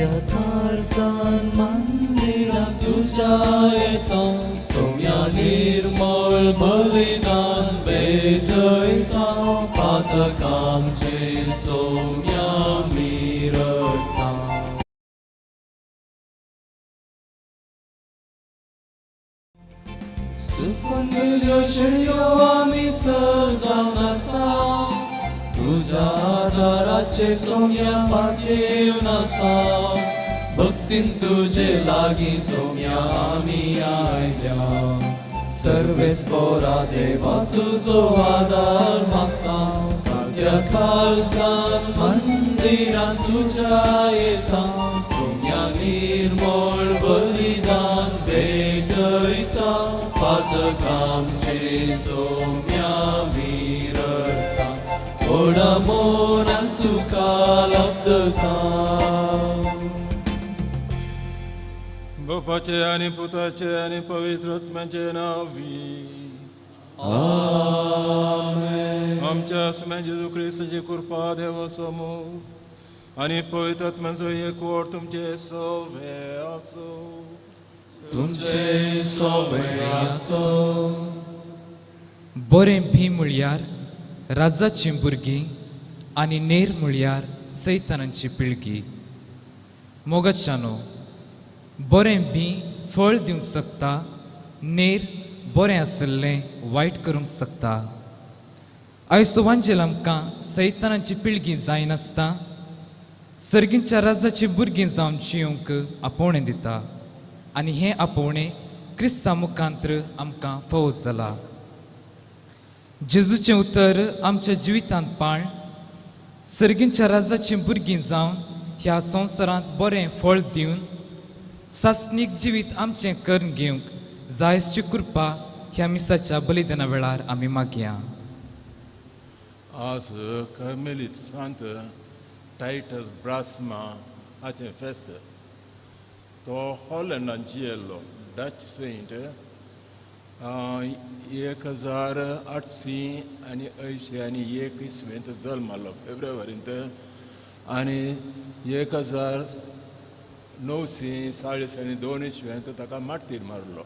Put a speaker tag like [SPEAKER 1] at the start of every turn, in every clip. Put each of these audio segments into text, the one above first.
[SPEAKER 1] कात्या काळजान मंदिरां तुज्या येता सोम्या निर्मळ बलिदान भेटयता पातकांचे सोम्या मिरता. सुकून गेल्ल्यो शेळयो आमी जावन आसा तुज्या आदाराचेर सोम्या पातयेवन आसा भक्तीन तुजे लागीं सोम्या आमी आयल्या सर्वेस्पोरा देवा तुजो आदार मागता कात्या काळजान मंदिरां तुज्या येता सोम्या निर्मळ बलिदान भेटयता पातकांचे सोम्या मिरता व्हडा मोनान तुका लब्धता.
[SPEAKER 2] बापाचे आनी पुताचे आनी पवित्र आत्म्याचे नांवी
[SPEAKER 1] आमेन.
[SPEAKER 2] आमच्या आसम्या जेजू क्रिस्ताची कृपा देवाचो मोग आनी पवित्र आत्म्याचो एकवट तुमचे सवे आसूं.
[SPEAKER 1] तुमचे सोबे आसूं.
[SPEAKER 3] बरें भी म्हळ्यार राजाचीं भुरगीं आनी नेर म्हळ्यार सैतानांची पिळगी. मोगाच्यानो, बरें बी फळ दिवंक शकता, नेर बरें आशिल्लें वायट करूंक शकता. आयज वांजेल आमकां सैतानांची पिळगी जायनासतना सर्गींच्या राजाची भुरगीं जावन जियोंक आपोवणें दिता आनी हें आपोवणें क्रिस्ता मुखांत्र आमकां फावो जाला. जेजूचें उतर आमच्या जिवितांत पाळ सर्गींच्या राजाचीं भुरगीं जावन ह्या संवसारांत बरें फळ दिवन सासणीक जिवीत आमचें करून घेवंक जायसची कृपा ह्या मिसाच्या बलिदाना वेळार आमी मागया.
[SPEAKER 2] आज कर्मेलीत सांत टायटस ब्रास्मा हाचें फेस्त. तो हॉलंडान जियेल्लो डच सेंट. 1881 इसवेंत जल्मालो फेब्रुवारींत आनी 1942 इसवेंत ताका मार्तीर मारलो.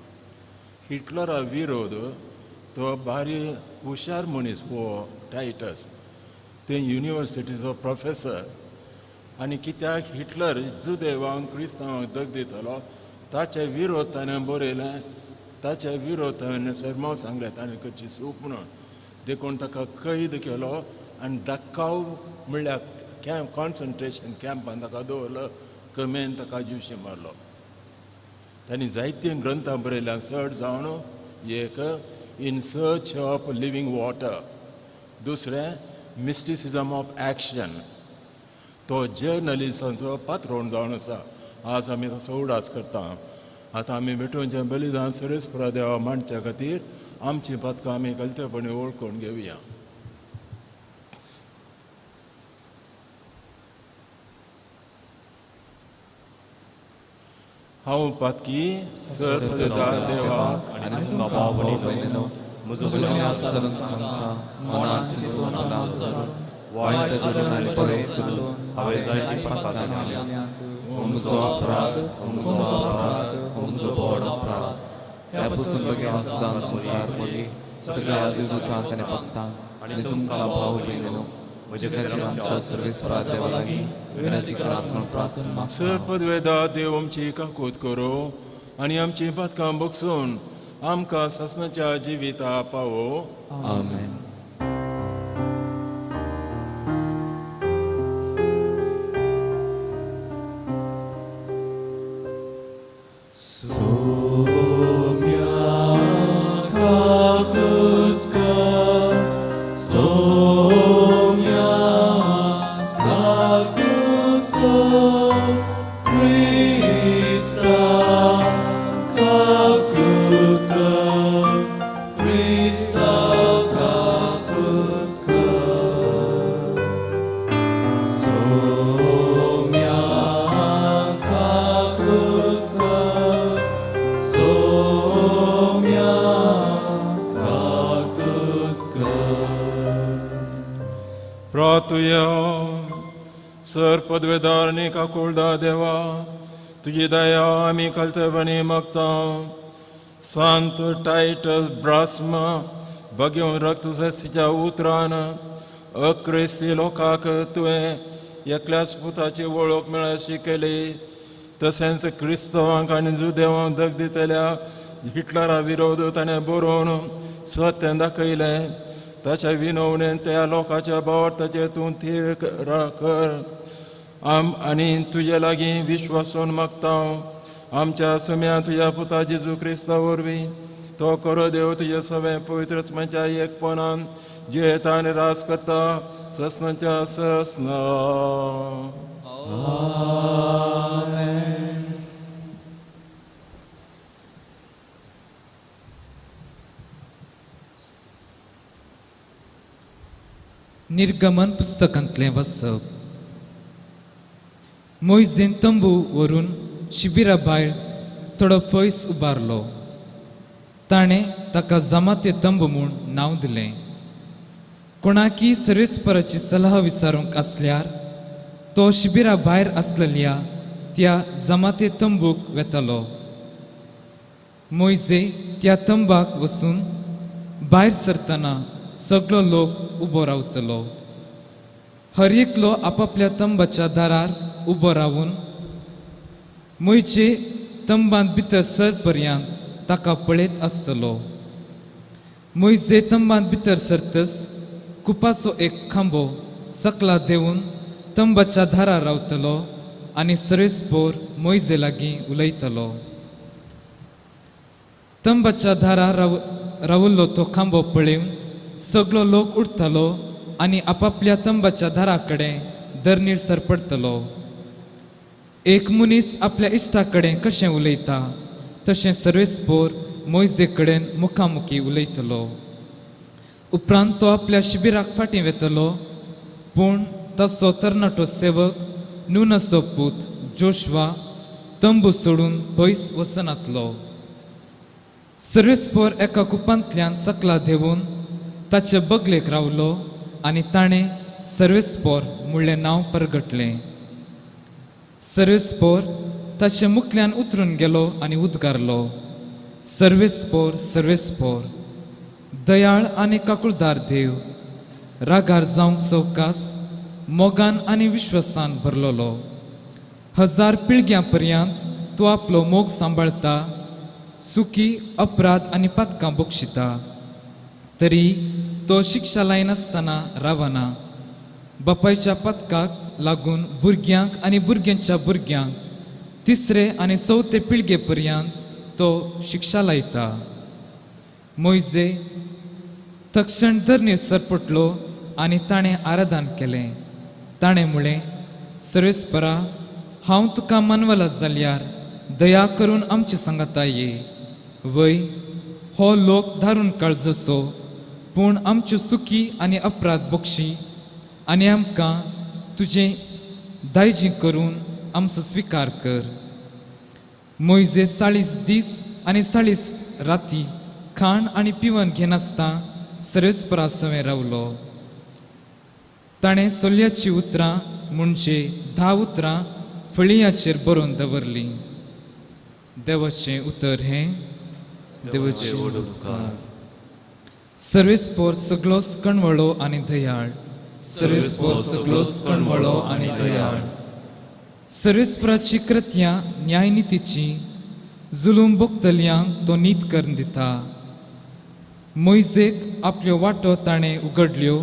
[SPEAKER 2] हिटलरा विरोध तो भारी हुशार मनीस हो टायटस. ते युनिवर्सिटीचो प्रोफेसर आनी कित्याक हिटलर जुदेवांक क्रिस्तांवांक दग दितालो ताचे विरोध ताणें बरयलें. ताच्या विरोध ताणें सरमांव सांगलें ताणें करची चूक म्हणून देखून ताका कैद केलो आनी दक्काव म्हणल्यार कॅम्प कॉन्सन्ट्रेशन कॅम्पान ताका दवरलो. कमेन ताका जिवशी मारलो. तांणी जायतीं ग्रंथां बरयल्यां चड जावन एक in search of living water, दुसरें मिस्टिसिजम ऑफ एक्शन. तो जर्नलिस्टांचो पात्रोण जावन आसा. आज आमी ताचो उडास करता. आतां आमी भेटोवचें बलिदान सुरेशपुरा देवा मांडच्या खातीर आमची पातकां आमी गलतेपणी वळखून घेवया. हांव पातकी सर देवाक
[SPEAKER 4] आनी तुमकां भाव भयणीनो म्हजो सांगता मनात चिंतून चलून वायट करून आनी बरें चलून हांवें जायतीं पातकां केल्यांत. म्हजो अपराध, म्हजो अपराध, म्हजो व्हड अपराध. ह्या पसून बेगीन हांव सदांच मुखार मदीं सगळ्या देवदूतांक आनी भक्तांक आनी तुमकां भाव भयणीनो म्हजे खातीर आमच्या सर्वेस्परा देवा लागीं विनंती करात म्हूण प्रार्थना मागता.
[SPEAKER 2] सर पदवेदा देव आमची काकूत करूं आनी आमची पातकां बगसून आमकां सासणाच्या जिविता पावो.
[SPEAKER 4] आमेन.
[SPEAKER 1] सोम्या काकूत कर, सोम्या काकूत कर, क्रिस्ता काकूत कर, क्रिस्ता काकूत कर. सोम्या काकूत कर, सोम्या काकूत कर.
[SPEAKER 2] प्रातुया. दोतोर पदवेदार आनी काकुळदा देवा, तुजी दया आमी कल्तबांनी मागता. सांत टायटस ब्रास्मा बगेवन रक्तसाच्या उतरान अक्रिस्ती लोकांक तुवें एकल्याच पुताची वळख मेळशी केली, तशेंच क्रिस्तांवांक आनी जुदेवांक दग दितल्या हिटलरा विरोध ताणें बरोवन सत्य दाखयलें. ताच्या विनवणेन त्या लोकांच्या भावार्थाचेर तूं थीर कर आम आनी तुजे लागीं विश्वासून मागता. आमच्या सुम्या तुज्या पुता जेजू क्रिस्ता वरवीं तो खरो देव तुजे सगळें पवित्र आत्म्याच्या एकपणान जियेता आनी राज करता ससनाच्या ससना.
[SPEAKER 3] निर्गमन पुस्तकांतलें वाचप. मोयजेन तंबू व्हरून शिबिरा भायर थोडो पयस उबारलो. ताणें ताका जमाते तंबू म्हूण नांव दिलें. कोणाकी सर्वेस्पराची सलाह विचारूंक आसल्यार तो शिबिरा भायर आसलेल्या त्या जमाते तंबूक वेतालो. मोयजे त्या तंबाक वचून भायर सरतना सगळो लोक उबो रावतलो. हर एकलो आपापल्या तंबाच्या दारार उबो रावून मोयजे तंबांत भितर सर पर्यंत ताका पळयत आसतलो. मोयजे तंबांत भितर सरतच कुपाचो एक खांबो सकला देंवून तंबाच्या दारार रावतलो आनी सर्वेस्पोर मोयजे लागीं उलयतलो. तंबाच्या दारार रावल्लो तो खांबो पळोवन सगळो लोक उठतालो आनी आपापल्या तंबाच्या दारा कडेन दरणीर सरपडटलो. एक मनीस आपल्या इश्टा कडेन कशें उलयता तशें सर्वेस्पोर मोयजे कडेन मुखामुखी उलयतलो. उपरांत तो आपल्या शिबिराक फाटीं वेतलो, पूण तसो तरणाटो सेवक नुनाचो पूत जोशवा तंबू सोडून पयस वचनातलो. सर्वेस्पोर एका कुपांतल्यान सकला देंवून ताचे बगलेक रावलो आनी ताणें सर्वेस्पोर म्हणलें नांव परगटलें. सर्वेस्पोर ताचे मुखल्यान उतरून गेलो आनी उद्गारलो, सर्वेस्पोर सर्वेस्पोर, दयाळ आनी काकुळदार देव, रागार जावंक सवकास, मोगान आनी विश्वासान भरलेलो, हजार पिळग्यां पर्यंत तूं आपलो मोग सांबाळता, सुखी अपराध आनी पातकां बक्षिता, तरी तो शिक्षा लायनासतना रावना. बापायच्या पदकाक लागून भुरग्यांक आनी भुरग्यांच्या भुरग्यांक तिसरे आनी चवथे पिळगे पर्यंत तो शिक्षा लायता. मोयजे तक्षण धरणीर सरपटलो आनी ताणें आराधन केलें. ताणें म्हळें, सर्वेस्परा, हांव तुका मानवला जाल्यार दया करून आमचे सांगाता ये. वय हो लोक धारून काळजचो, पूण आमच्यो सुखी आनी अपराध बक्षी आनी आमकां तुजें दायजी करून आमचो स्विकार कर. मोयजे 40 दीस आनी 40 राती खाण आनी पिवन घेनासतना सर्वेस्परा सवें रावलो. ताणें सोल्याचीं उतरां म्हणजे 10 उतरां फळयांचेर बरोवन दवरलीं. देवाचें उतर हें देवाचें उपकार. सर्वेस्पोर सगळोच कणवळो आनी दयाळ. सर्वेस्पोर सगळोच कणवळो आनी दयाळ. सर्वेस्पराची कृत्यां न्यायनितीची, जुलूम भोगतल्यांक तो नीत करून दिता. मोयजेक आपल्यो वाटो ताणें उगडल्यो,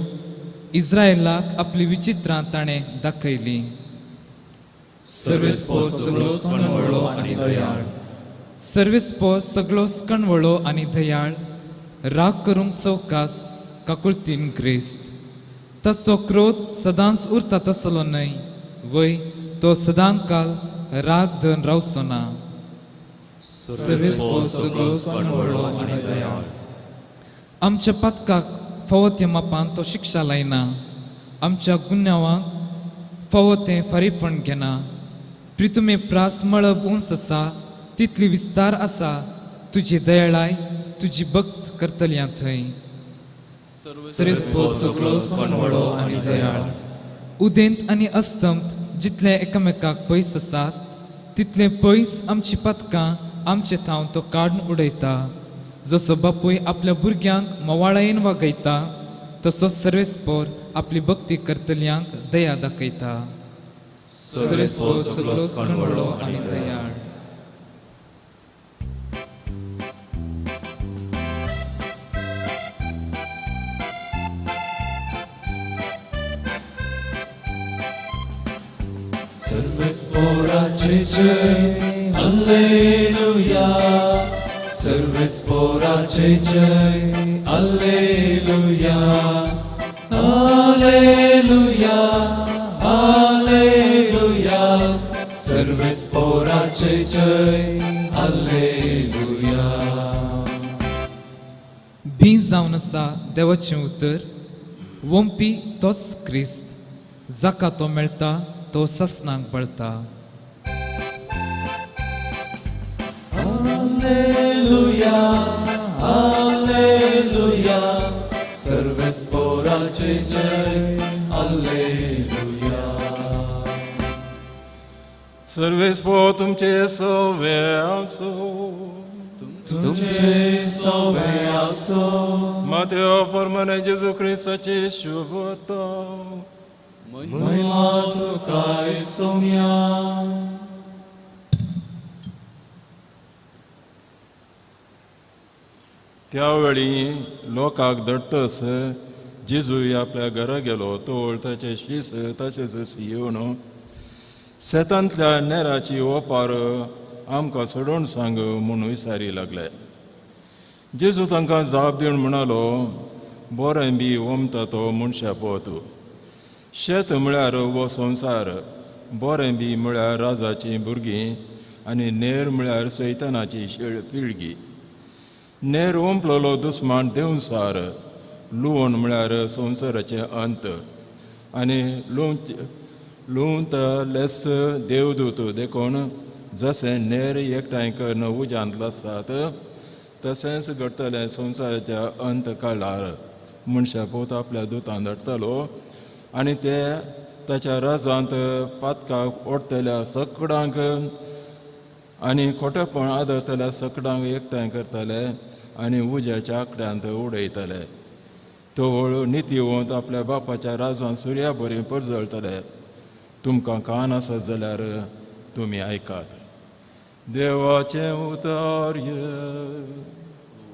[SPEAKER 3] इस्रायलाक आपली विचित्रां ताणें दाखयलीं.
[SPEAKER 4] सर्वेस्पोर सगळोच कणवळो आनी दयाळ.
[SPEAKER 3] सर्वेस्पोर सगळोच कणवळो आनी दयाळ, राग करूंक सवकास, काकुळतीन ग्रेस्त. तसो क्रोध सदांच उरता तसलो न्हय, वय तो सदांकाल राग धरून रावचो ना.
[SPEAKER 4] सर्वेस्पोर सगळोच कणवळो आनी दयाळ.
[SPEAKER 3] आमच्या पातकाक फावो त्या मापान तो शिक्षा लायना, आमच्या गुन्यांवांक फावो तें फारीपण घेना. प्रितुमे प्रास मळब उंच आसा तितली विस्तार आसा तुजी दयाळाय, तुजी भक्त करतल्या थंय.
[SPEAKER 4] सर्वेस्पोर सगळोच कणवळो आनी दयाळ.
[SPEAKER 3] उदेंत आनी अस्तंत जितले एकामेकाक पयस आसात तितले पयस आमची पातकां आमचे थावन तो काडून उडयता. जसो बापूय आपल्या भुरग्यांक मोवाळायेन वागयता तसोच सर्वेस्पोर आपली भक्ती करतल्यांक दया दाखयता. सर्वेस्पोर सगळो कणवळो आनी दयाळ.
[SPEAKER 1] सर्वेस्पोराचे जय अल्लेलुया, सर्वेस्पोराचे जय अल्लेलुया, अल्लेलुया अल्लेलुया, सर्वेस्पोराचे जय अल्लेलुया.
[SPEAKER 3] बी जावन आसा देवाचें उतर, वोमपी तोच क्रिस्त, जाका तो मेळटा तो ससनाक बळता.
[SPEAKER 1] अल्लेलुया अल्लेलुया, सर्वेस्पोराचे जय अल्लेलुया.
[SPEAKER 2] सर्वेस्पोर तुमचे सवे आसो,
[SPEAKER 1] तुमचे सवे आसो.
[SPEAKER 2] मातेव परमने जेजू क्रिस्ताचे शुभता.
[SPEAKER 1] महिमा तुकाय सोम्या.
[SPEAKER 2] त्यावेळी लोकांक दट्टस जेजू आपल्या घरा गेलो. तो ताचे शीस तशेंच येवन शेतांतल्या नेराची ओपार आमकां सोडून सांग म्हूण विचारी लागले. जेजू तांकां जाप दिवन म्हणालो, बरें बी ओमता तो मनशा पोत. शेत म्हळ्यार हो संवसार, बरें बी म्हळ्यार राजाचीं भुरगीं आनी नेर म्हळ्यार सैतानाची पिळगी. नेर ओंपलोलो दुस्मान देंवसार, लुवण म्हळ्यार संवसाराचें अंत आनी लुवतलेस देवदूत. देखून जशें नेर एकठांय करून उज्यांत आसात तशेंच घडटलें संवसाराच्या अंत काळार. मनशा पोत आपल्या दुतान धाडटलो आनी ते ताच्या राजांत पातकाक ओडटल्या सकडांक आनी खोटेपण आदरतल्या सकडांक एकठांय करतले आनी उज्याच्या आकड्यांत उडयतले. तवळ नितीवंत आपल्या बापाच्या राजांत सुर्या बरी परजळटले. तुमकां कान आसत जाल्यार तुमी आयकात. देवाचें उतर.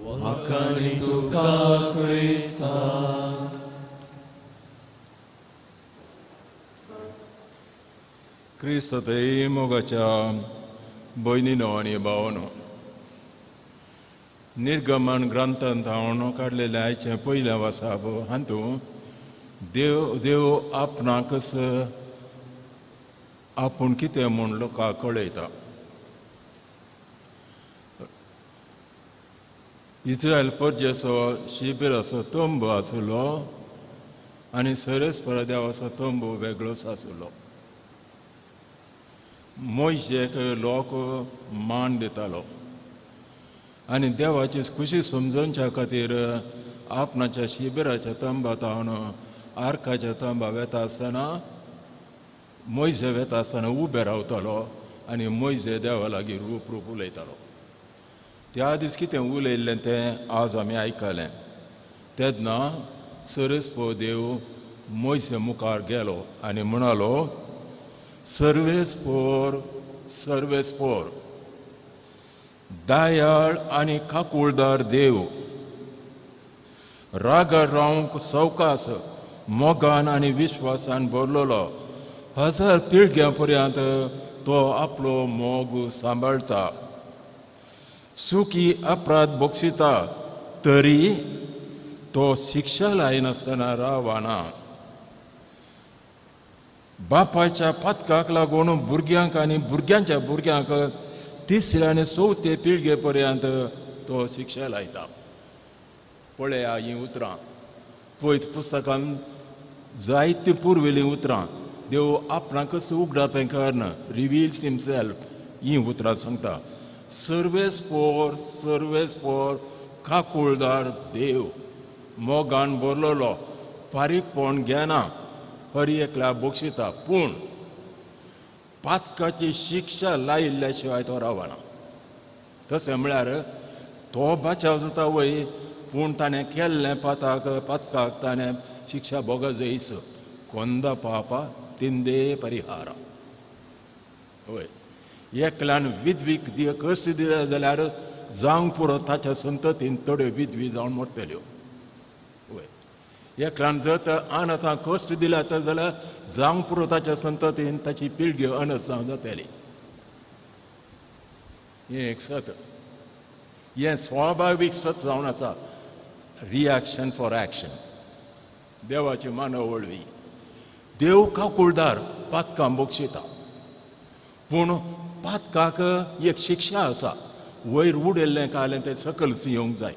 [SPEAKER 1] वाखाणी तुका क्रिस्ता.
[SPEAKER 2] क्रिस्त मोगाच्या भयणीनो आनी भावनो, निर्गमन ग्रंथांत हांव काडलेलें आयचें पयलें वासाप हातूंत देव देव आपणाकच आपूण कितें म्हूण लोकांक कळयता. इस्रायल परजेचो शिबिराचो तंबू आसलो आनी सर्वेस्पर देवाचो तंबू वेगळोच आसलो. मोयशेक लोक मान दितालो आनी देवाची खुशी समजोवच्या खातीर आपणाच्या शिबिराच्या तंबात हांव आर्काच्या तंबा वेता आसतना मोयजे वेता आसतना उबे रावतालो आनी मोयजे देवा लागीं रूप रूप उलयतालो. त्या दीस कितें उलयल्लें तें आज आमी आयकलें. तेन्ना सर्वेस्पर देव मोयजे मुखार गेलो आनी म्हणालो, सर्वेस्पर सर्वेस्पर, दयाळ आनी काकुळदार देव, रागार रावंक सवकास, मोगान आनी विश्वासान भरलेलो, हजार पिळग्यां पर्यंत तो आपलो मोग सांबाळटा, सुखी अपराध बक्षिता तरी तो शिक्षा लायनासतना रावना. बापायच्या पातकाक लागून भुरग्यांक आनी भुरग्यांच्या भुरग्यांक तिसऱ्या आनी चवथे पिळगे पर्यंत तो शिक्षा लायता. पळया हीं उतरां पयत पुस्तकान जायतीं पुर्विल्लीं उतरां देव आपणाकच उगडापें करून रिवील्स हिमसेल्फ हीं उतरां सांगता. सर्वेस्पर सर्वेस्पर काकुळदार देव, मोगान भरलेलो, फारीकपण घेना, हर एकल्या बक्षिता, पूण पातकाची शिक्षा लायिल्ल्या शिवाय तो रावना. तशें म्हळ्यार तो बाचाव जाता वय, पूण ताणें केल्लें पाताक पातकाक ताणें शिक्षा भोग जयस. कोंदा पापा तिंदे परिहारा. वय, एकल्यान विधवीक कश्ट दिले जाल्यार जावंक पुरो ताच्या संततीन थोड्यो विधवी जावन मरतल्यो. वय, एकल्यान जर तर अनथां कश्ट दिल्या तर जाल्यार जावंक पुरो ताच्या संततीन ताची पिळगी अनथ जावन जातली. हें एक सत, हें स्वाभावीक सत जावन आसा. रिएक्शन फॉर एक्शन, देवाची मानवळ ही. देव काकुळदार पातकां बक्षिता, पूण पातकाक एक शिक्षा आसा. वयर उडयल्लें कालें तें सकल येवंक जाय.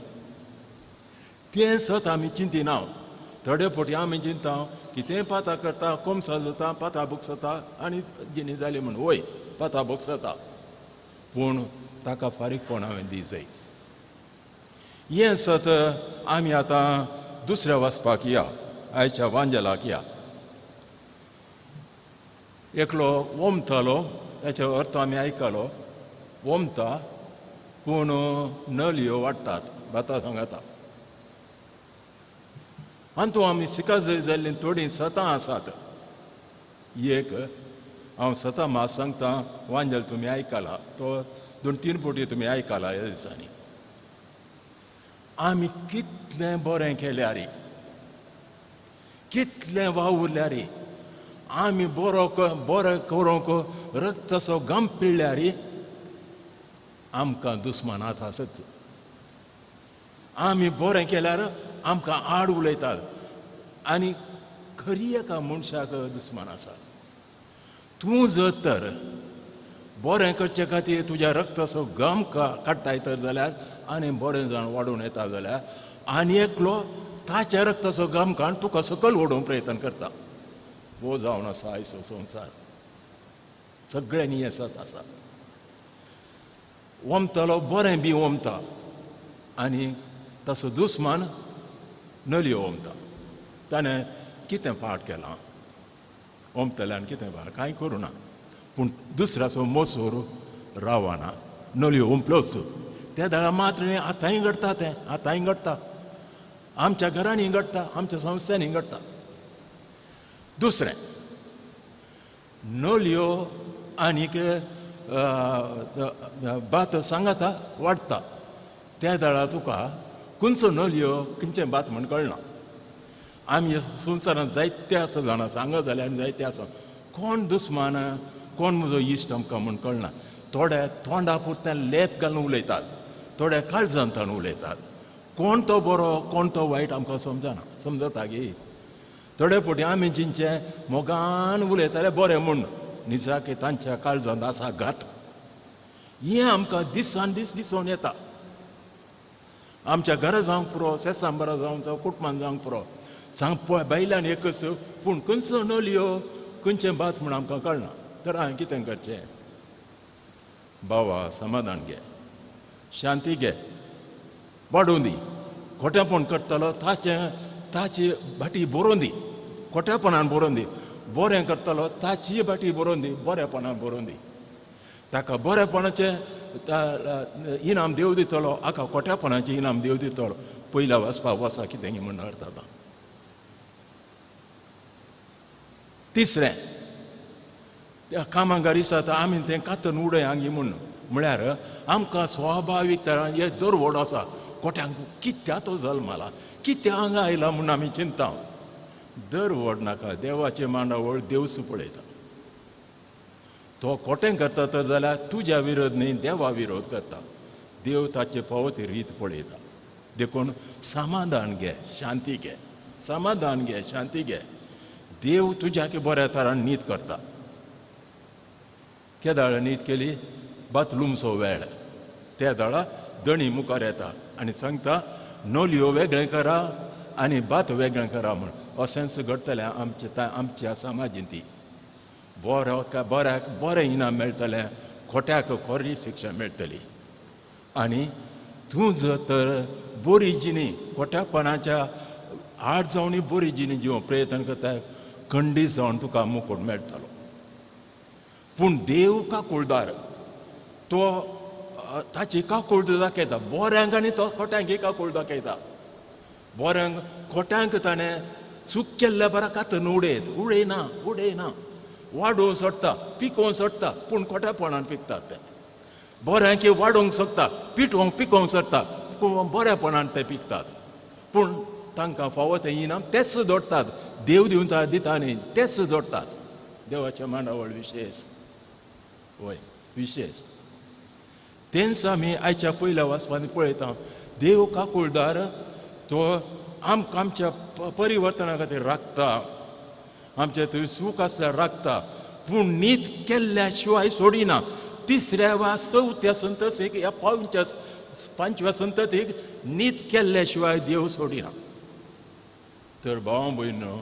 [SPEAKER 2] तें सत आमी चिंतिना. थोडे फावटी आमी चिंता कितें पातां करता, कोमसा जाता, पातां भोगसता आनी जिणी जाली म्हूण. वय, पातां भोगसता, पूण ताका फारीकपण हांवें दी जाय. हें सत आमी आतां दुसऱ्या वाचपाक या, आयच्या वांजेलाक या. एकलो ओमतालो, ताचो अर्थ आमी आयकलो. ओमता पूण नलयो वाडटात, भातां सांगता. आनी आमी सिका जय जाल्लीं थोडीं सतां आसात. एक हांव सतां मात सांगता, वांजेल तुमी आयकला, तो 2-3 फावटी तुमी आयकला ह्या दिसांनी. आमी कितलें बरें केल्यार, कितलें वावुरल्यार, आमी बरो बरें करूंक रक्ताचो घाम पिळ्ळ्यार आमकां दुस्मानात आसत. आमी बरें केल्यार आमकां आड उलयतात आनी खरी एका मनशाक दुस्मान आसा. तूं जर तर बरें करचे खातीर तुज्या रक्ताचो घाम काडटाय तर जाल्यार आनी बरें जाण वाडून येता जाल्यार आनी एकलो ताच्या रक्ताचो घाम काडून तुका सकयल ओडूंक प्रयत्न करता. हो जावन आसा आयचो संवसार. सगळ्यांनी हें सत आसा. ओमतलो बरें बी ओमता आनी ताचो दुस्मान नलयो ओमता. ताणें कितें पाठ केलां ओमतल्यान, कितें पाठ कांय करूं ना, पूण दुसऱ्याचो मोसोर रावना, नलयो ओंपलोच. त्या दाळा मात्र न्ही, आतांय घडटा तें, आतांय घडटा, आमच्या घरांनी घडटा, आमच्या संस्थांनी घडटा. दुसरें, नलयो आनीक भात सांगाता वाडटा. त्या दाळा तुका खंयचो नलयो खंयचें भात म्हण कळना. आमी संवसारांत जायते आसा जाणां, सांगा जाल्यार आनी जायते आसा. कोण दुस्मान कोण म्हजो इश्ट आमकां म्हण कळना. थोड्या तोंडा पुरतें लेप घालून उलयतात, थोड्या काळजांतान उलयतात. कोण तो बरो कोण तो वायट आमकां समजना. समजता गी? थोडे फावटी आमी चिंतचें मोगान उलयताले बरें म्हूण, निजाके तांच्या काळजांत आसा घात. हें आमकां दिसान दीस दिसून येता. आमच्या घरा जावंक पुरो, सेसांबरा जावंक, जावं कुटुंबान जावंक पुरो, सांग पळय बायल्यान एकच, पूण खंयचो नलयो खंयचें भात म्हूण आमकां कळना. तर हांवें कितें करचें? बाबा समाधान घे, शांती घे, वाडूं दी. खोटेपण करतलो ताचें ताची भाटी बरोवन दी, खोटेपणान बरोवन दी. बरें करतलो ताची भाटी बरोवन दी, बरेपणान बरोवन दी. ताका बरेपणाचें इनाम देव दितलो, हाका खोटेपणाचें इनाम देव दितलो. पयल्या वाचपाक वसा कितें म्हूण अर्थ आतां. तिसरें, त्या कामांगार दिसता आमी तें कातन उडय हांगी म्हूण, म्हळ्यार आमकां स्वाभावीक तरान हे दरवड आसा. कोट्यांक कित्या तो जल्माला, कित्या हांगा आयला म्हूण आमी चिंता. दरवड नाका, देवाचे मांडावळ देवच पळयता. तो कोटें करता तर जाल्यार तुज्या विरोध न्ही, देवा विरोध करता. देव ताचे फावो ती रीत पळयता. देखून समाधान घे, शांती घे, समाधान घे, शांती घे. देव तुज्या बऱ्या तरान नीत करता. केदाळ नीत केली बातलुमचो वेळ, त्या दाळा दणी मुखार येता आनी सांगता नलयो वेगळें करा आनी भात वेगळें करा म्हूण. अशेंच घडटलें आमच्या आमच्या समाजीन. ती बरो बऱ्याक बरें इनाम मेळटलें, खोट्याक खोरी शिक्षा मेळटली. आनी तूं जर तर बरी जिणी खोट्यापणाच्या आड जावन बरी जिणी जिवंक प्रयत्न करता, खंडीत जावन तुका मुकूट मेळटलो. पूण देव काकुळदार, तो ताची काकूळ दाखयता बऱ्यांक आनी तो खोट्यांक काकूळ दाखयता. बऱ्यांक खोट्यांक ताणें चूक केल्ल्या बरा कातन उडयत उडयना उडयना, वाडोवंक सोडटा, पिकोवंक सोडटा, पूण खोट्यापणान पिकतात ते. बऱ्यांक वाडोवंक शकता, पिटोवंक पिकोवंक सोडटा, पूण बऱ्यापणान ते पिकतात. पूण तांकां फावो तें इनाम तेच जोडटात, देव दिवन दिता न्ही, तेच जोडटात. देवाच्या मांडावळ विशेश, वय विशेश. तेंच आमी आयच्या पयल्या वाचपांत पळयता, देव काकुळदार, तो आमकां आमच्या परिवर्तना खातीर राखता, आमच्या थंय सूख आसल्यार राखता, पूण नीत केल्ल्या शिवाय सोडिना. तिसऱ्या वा चवथ्या संततीक ह्या पांचव्या संततीक नीत केल्ल्या शिवाय देव सोडिना. तर भाव भयणो,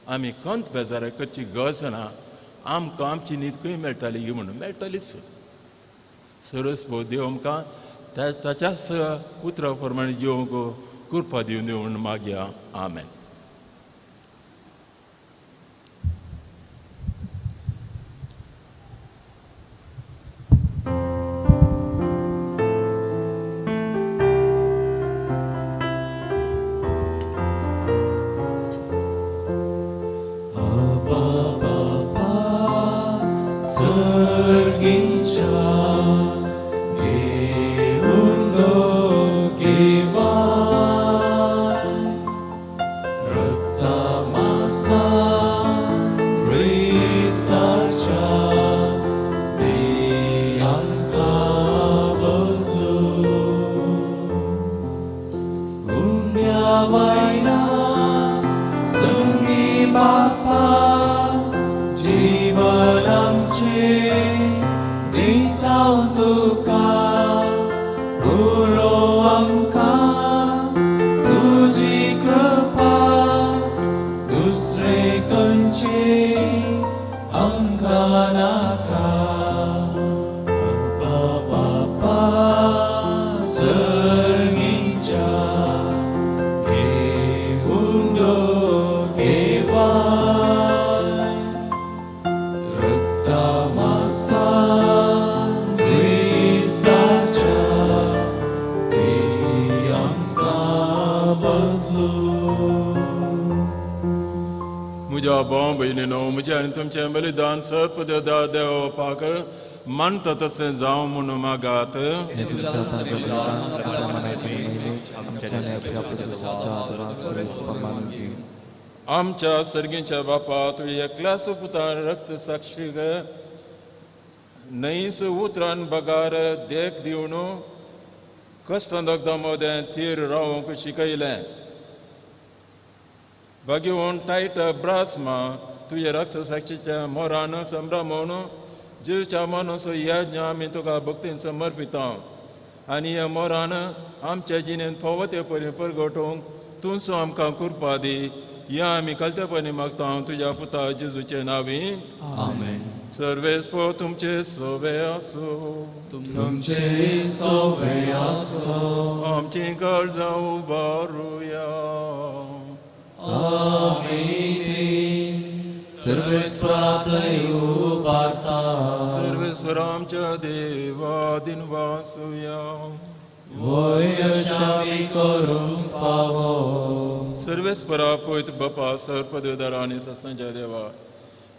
[SPEAKER 2] आमी खंत बेजाराय करची गरज ना. आमकां आमची न्हीद खंय मेळटाली म्हणून मेळटालीच. सरस भोव देव आमकां ताच्याच उतरा प्रमाणे जिवंक कृपा दिवन दिवन म्हूण मागया. आमेन. तुमचें बलिदान सर्प देवपाक मानता तशें जावं म्हूण मागात. आमच्या सर्गीच्या बापा, तुज्या एकल्याच पुतान रक्त साक्षी न्हंयच उतरान बगार देख दिवन कश्टां दगदां मदें थीर रावंक शिकयलें. भाग्यवंत टायट ब्रासमा तुज्या रक्त साक्षीच्या मोरान संभ्रमून जेजूच्या मनाचो यज्ञ आमी तुका भक्तीन समर्पिता आनी ह्या मोरान आमच्या जिणेंत फावो ते परी परगटोवंक तूंच आमकां कृपा दी. ह्या आमी कलतेपणी मागता तुज्या पुता जेजूचे नांवी.
[SPEAKER 1] आमेन.
[SPEAKER 2] सर्वेस्पो तुमचे सोवे आसूं,
[SPEAKER 1] तुमचे सोवे आसूं.
[SPEAKER 2] आमची गरजां उबारुया.
[SPEAKER 1] आमेन. सर्वेस्परातय उबारता.
[SPEAKER 2] सर्वेस्पर आमच्या देवा दिनवासुया.
[SPEAKER 1] वय अशामी करूंक फावो.
[SPEAKER 2] सर्वेस्परा पयत बापा सर्पदेवदारा आनी सत्संच्या देवा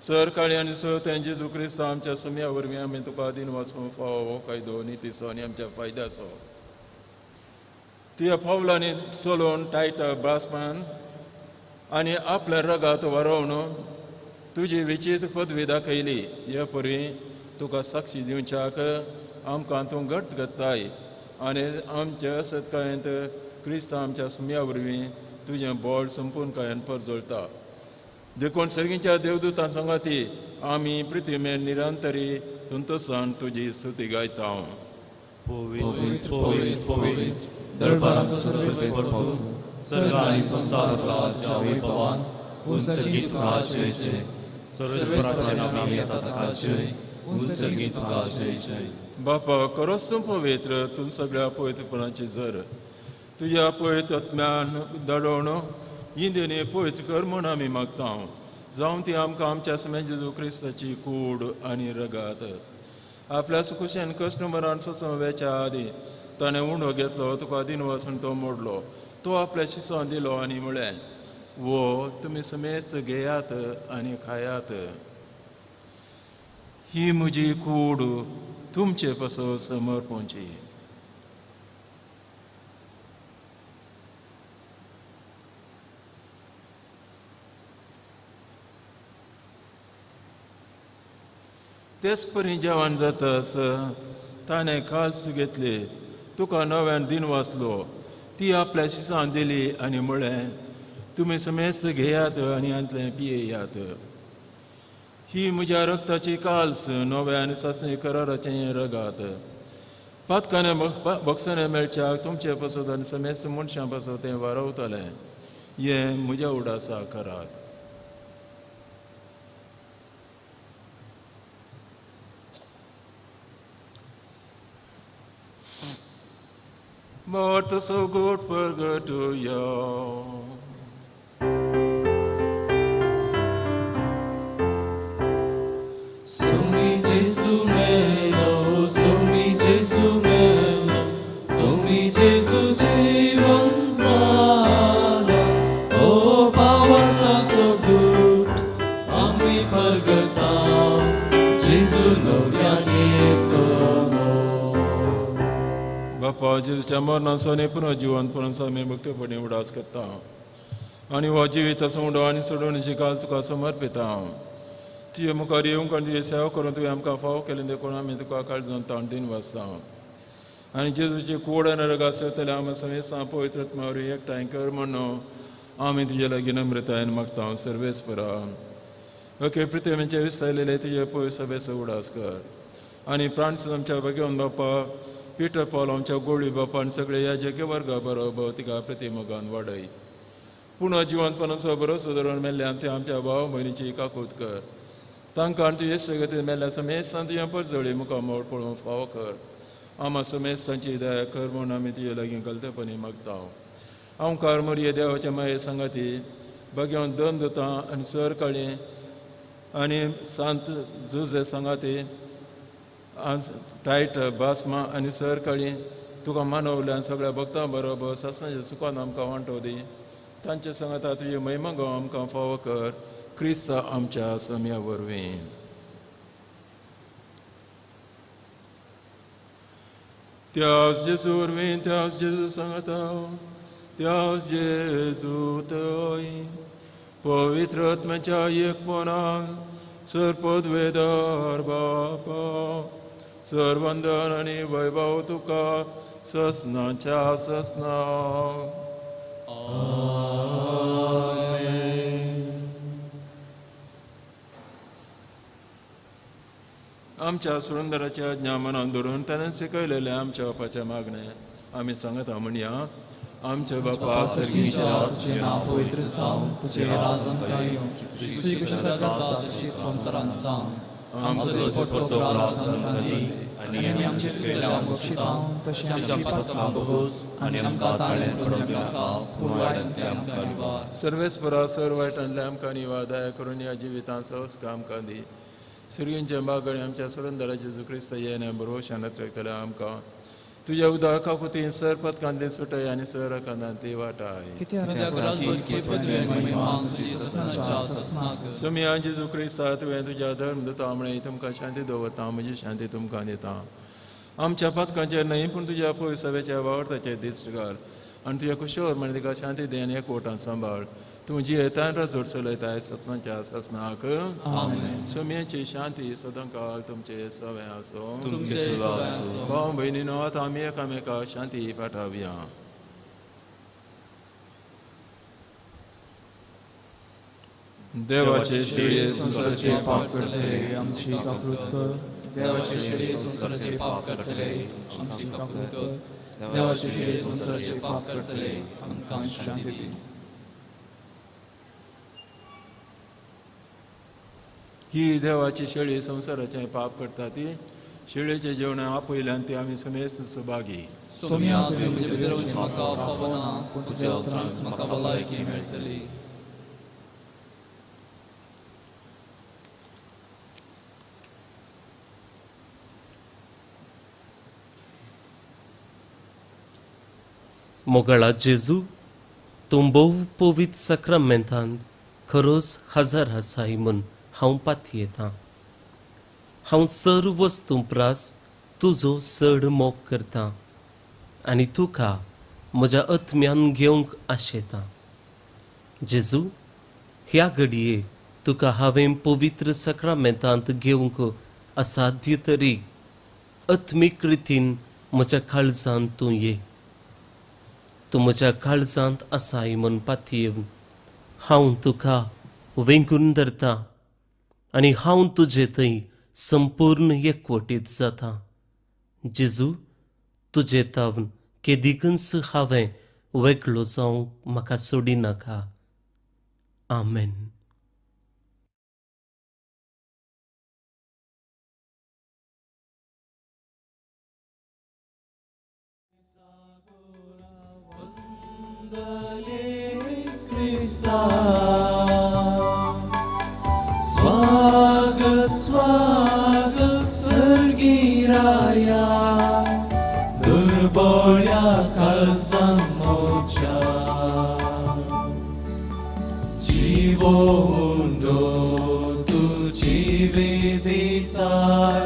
[SPEAKER 2] सरकाळी आनी सर तेंचे जेजू क्रिस्ता आमच्या सुम्या वरवीं आमी तुका दिनवासूंक फावो हो कायदो नितीचो आनी आमच्या फायद्याचो. तुज्या पावलांनी चलोवन टायट ब्रासमान आनी आपल्या रगात वारोवन तुजी विचित्र पदवी दाखयली. हे परी तुका साक्षी दिवच्याक आमकां तूं घट घातलाय आनी आमच्या सत्कायंत क्रिस्ता आमच्या सुम्या वरवीं तुजें बळ संपूर्ण परजळटा. देखून सर्गीच्या देवदूतां सांगाती आमी पृथ्वी निरंतरी संतोषान तुजी स्तुती गायता.
[SPEAKER 1] पवित्र पवित्र पवित्र दरबारांचो सर्वेस्पर तूं, सर्ग आनी संवसाराच्या वैभवान उंचगी तुका जय जय. सर्वेस्पराच्या नांवान येता ताका जय, उंचगी तुका जय जय.
[SPEAKER 2] बापा खरोच तूं पवित्र, तूं सगळ्या पवित्रपणाची जर तुज्या पवित्र आत्म्यान दडोवन इंदिनी पवित्र कर म्हूण आमी मागता. जावं ती आमकां आमच्या समेत जेजू क्रिस्ताची कूड आनी रगात. आपल्या सुकुशेन कश्ट मरण सोसून वेच्या आदीं ताणें उंडो घेतलो, तुका दिनवासून तो मोडलो, तो आपल्या शिसां दिलो आनी म्हळें, वो तुमी समेस्त घेयात आनी खायात, ही म्हजी कूड तुमचे पासून समर्पणची. तेच परी जेवण जातास ताणें काल्स घेतली, तुका नव्यान दिन वाचलो, ती आपल्या शिसान दिली आनी म्हळें, तुमी समेस्त घेयात आनी हांतलें पियेयात, ही म्हज्या रक्ताची काल्स, नव्या आनी सासणी कराराचें रगात. पातकाने बक्षाने मेळच्याक तुमचे पासत आनी समेस्त मनशां पासत तें वारवतलें, हें म्हज्या उडासा करात. Morta so good purgatorio.
[SPEAKER 1] Sumi Jesu melo, Sumi Jesu melo, Sumi Jesu jeevan zala. Oh power so good, ami pargata, Jesu नव्याने तमो.
[SPEAKER 2] बापा जेजूच्या मरणाचो आनी पुनर्जिवनपणाचो आमी भक्तपणी उडास करता आनी हो जिविताचो उडो आनी सोडोवणेची काल तुका समर्पिता. तुजे मुखार येवंक आनी तुजी सेवा करून तुवें आमकां फावो केलें देखून आमी तुका काळजान ताण दिन वाचता आनी जेजूची कोड आनी रगात सोदतले आमी समेस्तां पवित्र आत्म्या वरवीं एकठांय कर म्हणून आमी तुजे लागीं नम्रतायेन मागता. सर्वेस्परा ओके पृथ्वीचे विस्तारलेले तुजे पवित्र सभेचो उडास कर आनी फ्रांस आमच्या भगवान बापा, पिटर पॉल आमच्या गोळी बापा आनी सगळे ह्या जगे वर्गा बरोबर तिका प्रतिमोगान वाडय. पुनः जिवंतपणाचो बरोसो धरून मेल्ल्यान ते आमच्या भाव भयणीची काकूत कर, तांकां आनी तुजे सगळें मेल्ल्या समेस्तान तुज्या परजळी मुखार मोड पळोवंक फावो कर. आमा समेस्तांची दया कर म्हूण आमी तुजे लागीं गलतेपणी मागता. हांव कारमोरये देवाच्या माये सांगाती भगवान दोन दुतां आनी सर काळी आनी सांत जुजे सांगाती टायट बासमा आनी सर काळी तुका मानवल्यान सगळ्या भक्तां बरोबर सासणाच्या सुखान आमकां वांटो दी. तांचे सांगाता तुजे महिमा गांव आमकां फावो कर, क्रिस्त आमच्या सम्या वरवीं. त्यास जेजू वरवीं, त्यास जेजू सांगाता, त्यास जेजू तय पवित्र आत्म्याच्या एकपणान सरपदवेदार बापा, सर्वंदन आनी वैभव तुका ससनाच्या ससना. आमच्या सुरंदराच्या आज्ञा मनान धरून ताणें शिकयलेलें आमच्या बापाचें मागणें आमी सांगता म्हणया. आमच्या बापा
[SPEAKER 1] सर्गीच्या, तुजें नांव पवित्र जावं, तुजें राज आमकां येवं, तुजी खुशी स्वर्गांत जाता तशी संवसारांत जावं. आमचो दिसपट्टो ग्रास आमकां दी आनी आमचे चुकले आमकां बक्षिता तशें आमची पातकां भोगोस आनी आमकां ताळ्यान पडोवंक दिनाका, पूण वायटांतलें आमकां निवार.
[SPEAKER 2] सर्वेस्परा सर वायटांतलें आमकां निवार, दया करून ह्या जिवितांत सहज आमकां दी. सुर्यंच्या मागणी आमच्या सुरंदरा जेजू क्रिस्त येणे भरवशान रखतले आमकां तुज्या उदार काकुतीन सर पदकांतली सुटय आनी सर कांदांतली वाटाय. सोमिया जेजू क्रिस्ता तुवें तुज्या धर्म दिता म्हळें तुमकां शांती दवरता, म्हजी शांती तुमकां दिता. आमच्या पदकांचेर न्हय पूण तुज्या पयस सभेच्या वावरताचेर दिश्ट घाल आनी तुज्या कुशोर म्हण तिका शांती दी आनी एकवटान सांबाळ. तूं जियेतान राजवट चलयताय ससनाच्या ससनाक. सोम्याची शांती सदांकाळ तुमचे सवें आसूं. भाव भयणीनो आतां आमी एकामेका शांती पाठावया. देवाचे शिळे संवसाराचे
[SPEAKER 1] पाप करतले आमची काकूत कर, देवाचे शिळे संवसाराचे पाप करतले आमची काकूत कर, देवाचे शिळे संवसाराचे पाप करतले आमकां शांती दी.
[SPEAKER 2] ही देवाची शेळी संवसाराचें पाप करता ती शेळीचें जेवण आपयल्यान ती आमी समेस्त सभागी.
[SPEAKER 1] सोम्या तुवें म्हजे भितर वचूंक म्हाका फावना, पूण तुज्या उतरांत म्हाका भलायकी मेळटली.
[SPEAKER 5] मोगाळा जेजू, तूं भोव पवित्र साक्रामेंतांत खरोच हजर आसाय म्हूण हांव पातयेतां. हांव सर्व वस्तूं प्रास तुजो चड मोग करतां आनी तुका म्हज्या आत्म्यान घेवंक आशेतां. जेजू, ह्या घडये तुका हांवें पवित्र साक्रामेंतांत घेवंक असाध्य तरी आत्मीक रितीन म्हज्या काळजांत तूं ये. तूं म्हज्या काळजांत आसाय म्हूण पातयेवन हांव तुका वेंगून धरता आनी हांव तुजे थंय संपूर्ण एकवटीत जाता. जेजू, तुजे तावन केदिकूच हांवें वेगळो जावंक म्हाका सोडिनाका. आमेन.
[SPEAKER 1] स्वागत स्वागत सर्गिराया, दुर्बोळ्या काळजां मोच्या, जिवो उंडो तूं जिवी दिताय,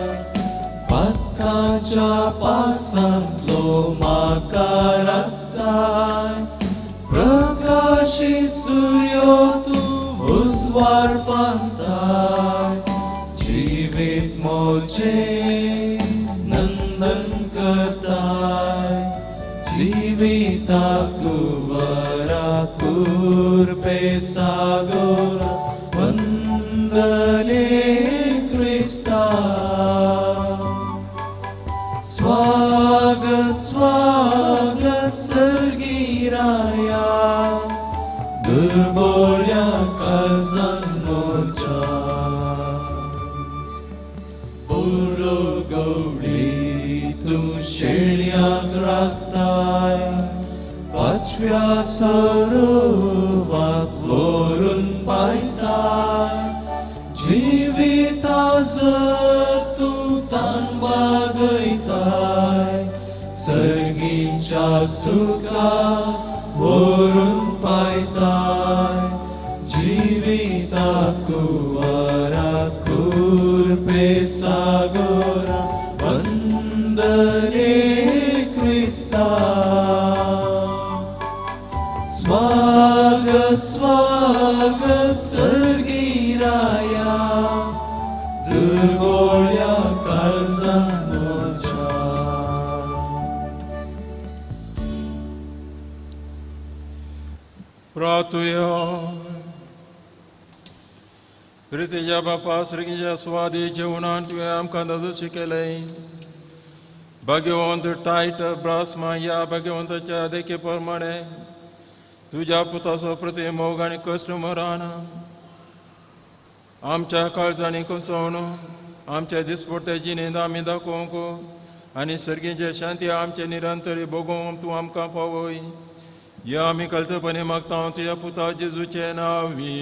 [SPEAKER 1] पातकाच्या पासांतलो म्हाका राखताय, प्रकाशीत सुर्यो तूं उजवाड फांताय, जिवीत मोजें नंदन करताय, जिविताक वरा कुर्बे सागोरा वंदले क्रिस्ता. स्वागत स्वागत सर्गिराया, दुर्बोळ्या काळजां मोच्या, बोलो गवळी तूं शेळयांक राखताय, पाचव्या सरोवाक व्हरून पायताय, जिविता जर तूं तान बागयताय, सर्गीच्या सुखा व्हरून पायताय, जिविताक वरा कुर्बे सागोरा वंदले क्रिस्ता. स्वागत स्वागत सर्गिराया, दुर्बोळ्या काळजां मोच्या.
[SPEAKER 2] प्रार्थुया. प्रितीच्या बापा, सर्गीच्या सुवादी जेवणान तुवें आमकां दादू शिकयलें. भाग्यवंत टायट ब्रासमा ह्या भाग्यवंताच्या देखी प्रमाणे तुज्या पुताचो प्रती मोग आनी कश्ट मरान आमच्या काळजांनी कुसोवन आमच्या दिसपट्टे जिणेंत आमी दाखोवंक आनी सर्गीचे शांती आमचे निरंतर भोगोवंक तूं आमकां पावय. ह्या आमी कल्तपणी मागता तुज्या पुता जेजूचे नांवी.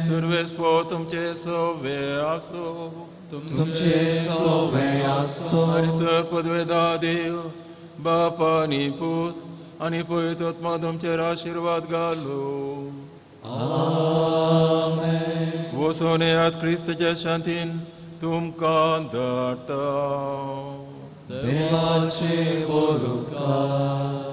[SPEAKER 2] सर्वेस्पो तुमचे सोवे आसो,
[SPEAKER 1] तुमचे सोवे आसो.
[SPEAKER 2] आनी सर पदवेदा देव बाप आनी पूत आनी पवित्र आत्मा तुमचेर आशिर्वाद घालो.
[SPEAKER 1] आमेन.
[SPEAKER 2] वचून येयात क्रिस्ताच्या शांतीन तुमकां धाडटा.
[SPEAKER 1] देवाचे बोलुकार.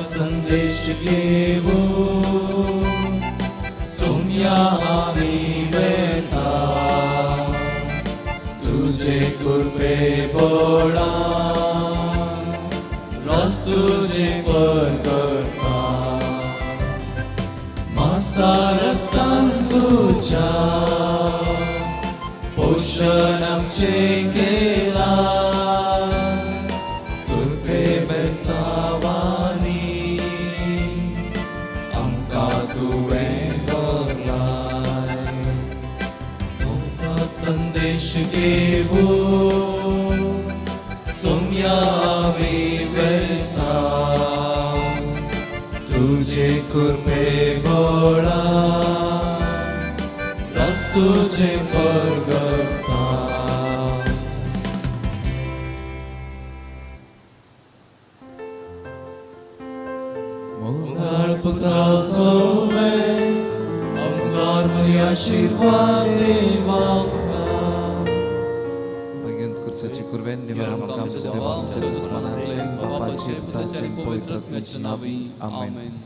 [SPEAKER 1] संदेश घेवो सोम्या आमी वेता, तुझे कृपे बळान रस तुझे परगटा, मासा रक्तान तुझ्या पोषण आमचे केला, कृपे बेसावानी आमकां तुवें व्हरलाय. तुमकां संदेश घेवो सोम्या आमी वेता, तुझे परगटा. मोगाळ पुत्रा सोवे अंगार मरी आशीर्वाद देवांका.
[SPEAKER 4] भाग्यवंत कुर्साची कुर्वेन निवार आमकां आमच्या देवा आमच्या दुस्मानांतले बापाचे पुताचे पवित्र आत्म्याच्या नांवी आमेन.